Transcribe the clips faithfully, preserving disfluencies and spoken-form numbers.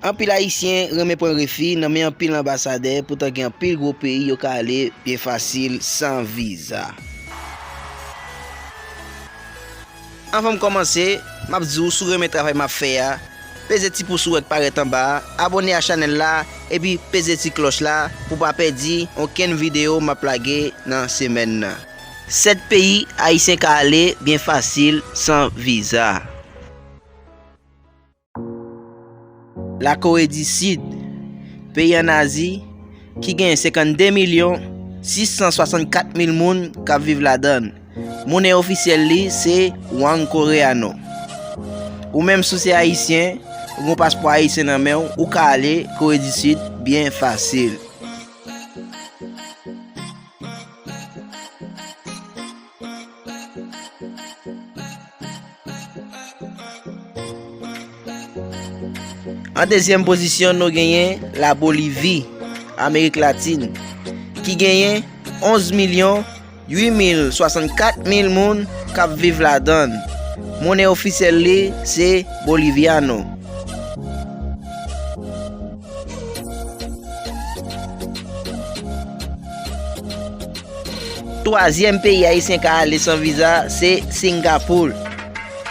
Anpil Ayisyen renmen pran refi nan men anpil anbasadè, poutan gen anpil gwo peyi yo ka ale byen fasil san viza. Anvan m kòmanse, m ap di w, si w renmen travay m ap fè a, peze ti pous ou wè k parèt anba a, abòne a chanèl la, epi peze ti klòch la pou w pa pèdi okenn videyo m ap lage nan semèn nan. Sèt peyi Ayisyen ka ale byen fasil san viza. Lakore di Sid, peyi ann Azi, ki genyen senkannde milyon sis san swasannkat mil moun k ap viv ladan l. Monnen ofisyèl li se won koreano. Ou menm, si w se Ayisyen, ou gen yon paspò ayisyen nan men w, ou ka ale Kore di Sid byen fasil. An dezyèm pozisyon, nou genyen Labolivi, Amerik Latin, ki genyen onz milyon uit mil swasannkat mil moun k ap viv ladan l. Monnen ofisyèl li se boliviano. Twazyèm peyi Ayisyen ka ale san viza se Singapò.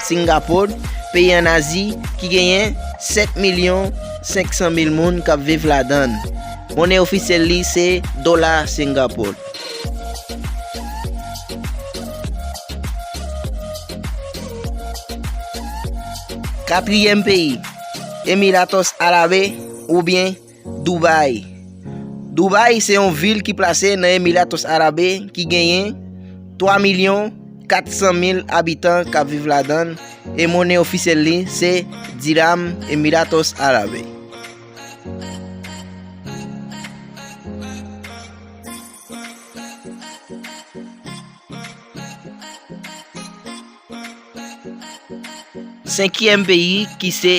Singapò, peyi ann Azi ki genyen sèt milyon senk san mil moun k ap viv ladan l. Monnen ofisyèl li se dola Singapò. Katriyèm peyi, Emiratos Arabe oubyen Dubai. Dubai se yon vil ki plase nan Emiratos Arabe ki genyen twa milyon kat san mil abitan k ap viv ladan l, e monnen ofisyèl li se diram Emiratos Arabe. Senkyèm peyi ki se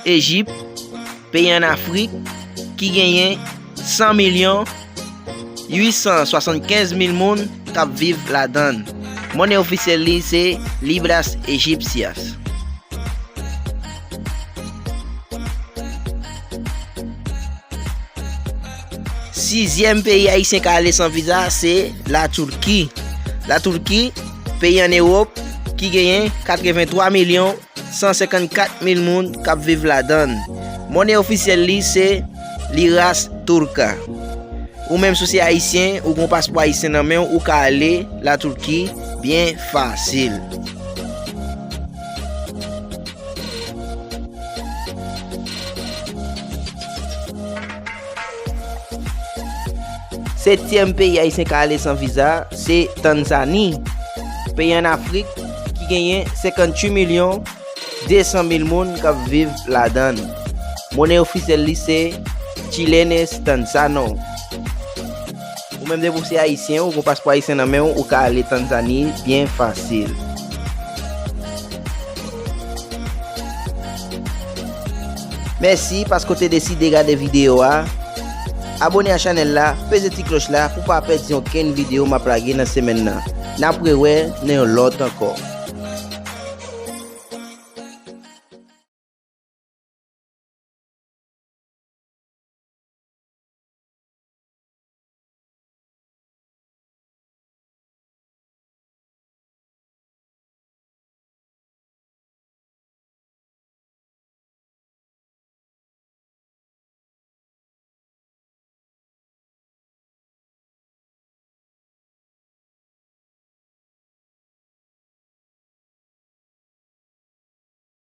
Ejip, peyi ann Afrik ki genyen san milyon uit san swasannkenz mil moun k ap viv ladan l. Monnen ofisyèl li se libras egipcias. Sizyèm peyi Ayisyen ka ale san viza se Laturki. Laturki, peyi ann Ewòp ki genyen katrevenntwa milyon san senkannkat mil moun k ap viv ladan l. Monnen ofisyèl li se liras turka. Ou menm, si w se Ayisyen, ou gen yon paspò ayisyen nan men w, ou ka ale Laturki byen fasil. Setyèm peyi Ayisyen ka ale san viza se Tanzani, peyi ann Afrik ki genyen senkantuit milyon de san mil moun k ap viv ladan l. Monnen ofisyèl li se chilenes tanzano. Ou menm, depi w se Ayisyen, ou gen yon paspò ayisyen nan men w, ou ka ale Tanzani byen fasil. Mèsi paske w te deside gade videyo a. Abòne a chanèl la, peze ti klòch la pou w pa pèdi okenn videyo m ap lage nan semèn nan. N ap rewè nan yon lòt ankò.